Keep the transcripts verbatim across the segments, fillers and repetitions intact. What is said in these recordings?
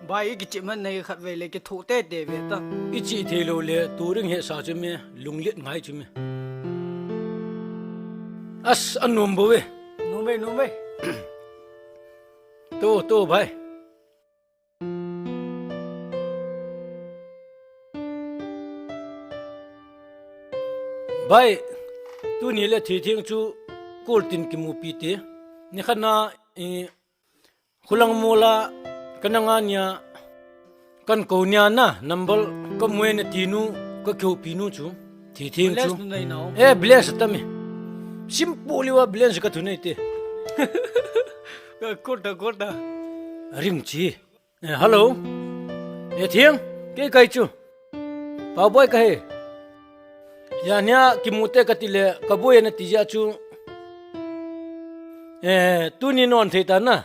Bai, i kichih man nei khat vei le kithoh tete ve ta. I chih thei lou le, tu ring he sa chu me, lunglet ngai chu me. As, anom bo ve. Nom e, nom e. To, to, bai. Bai, tuni le Thitheng chu kol tin kimupi te. Nikhat na, eh, Khulang mola, ka nang a nia, kan ko nia na, number, ka mu e nati nu, ka kihoupi nu chu, Thitheng chu. Balance nu nei nau. Eh, balance tami. Simple liwa balance ka thu nei te. Ka kota, kota. Ring chi. Eh, hello. Eh, Thitheng, kei kai chu. Pau boi ka he. Ya nia, kimu te ka ti le, ka boi e nati jeh chu. Eh, tuni non thei ta na.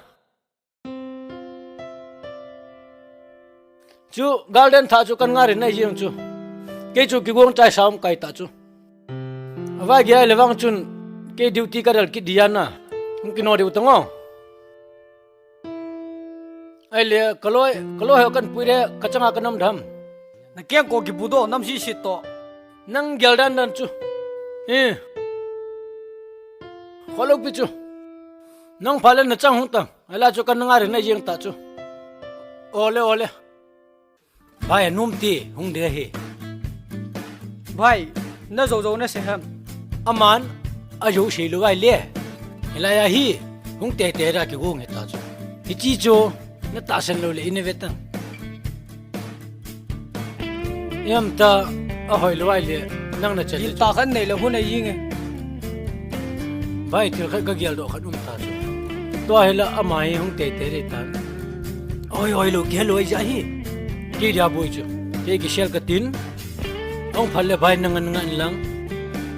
Chu garden thah chu kan ngai ri nai jeng chu. Kei chu kigong chai sam kai ta chu. Avai gei le vang chun kei duty ka dal kit dia na. Hung kino diu tang o. Ai le ka loi, ka loi ho kan pui le ka changa ka nam dam. Na keng ko kibu do nam si si to. Nang gel dan dan chu. Eh. Kholo pi chu. Nang pha le na chang hung tang. Ala chu kan ngai ri nai jeng ta chu. Ole, ole. Bai, anom te, hung de hi. Bai, na jo jo na se ham. Aman, a jo se lou ai le. Hilai a hi, hung tete ra kigong he ta chu. Hichi chu, na tahsan lou le i ne ve tang. Em ta, ahoi lou ai le, nang na chan le. Gil ta khan nei le hun a ying e. Bai, thil khat ka gel doh khat um ta chu. Tua hi la ama hi hung tete re tan. Oi, oi lou, gel lou ai ja hi. Kei dia boi chu. Kei kisel ka tin. Hung phal le bai nang ngan ngan lang.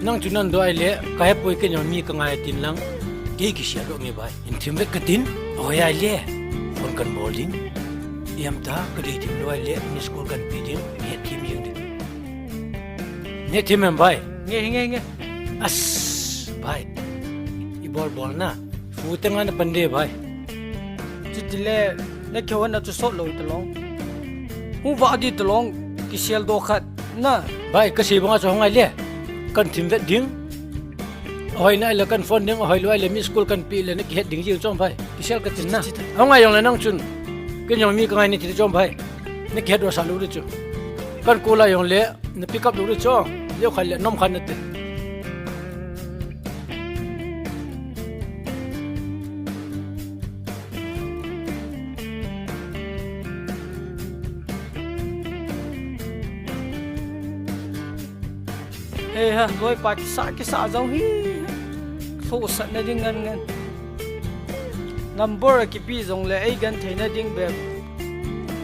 Nang chu nan doh ai le, ka he poi kei jong mi ka ngai tin lang. Kei kisel doh nge bai. In thim vet ka tin, ahoi ai le, phone kan bol ding. Iam ta, ka dei thim lou ai le, miss call kan pe ding, nge thim jing ding. Nge thim em bai? Nge, nge, nge. As, bai. I bol bol na. Fu te nga na pan de bai. Chuti le, na kihou na chu sot lou ta long. Hung va di ta long, kisel doh khat na. Bai, ka sei banga chu hung ai le. Kan thim vet ding. Ahoi nai le kan phone ding, ahoi lou ai le miss call kan pe le na kihet ding jing chom bai. Kisel ka tin na. Chi, chi, chi. Ahung ngai jong le nang chun. Kei jong mi ka ngai ni ti chom bai. Na kihet doh sa lou di chu. Kan call a jong le na pick up lou di chu. Leo khan le nom khan na te. Hei ha, loipa kisa, kisa jong hi. Lhohsatna ding ngan ngan. Number a kipe jong le, ei genthei na ding bep.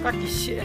Ka kise.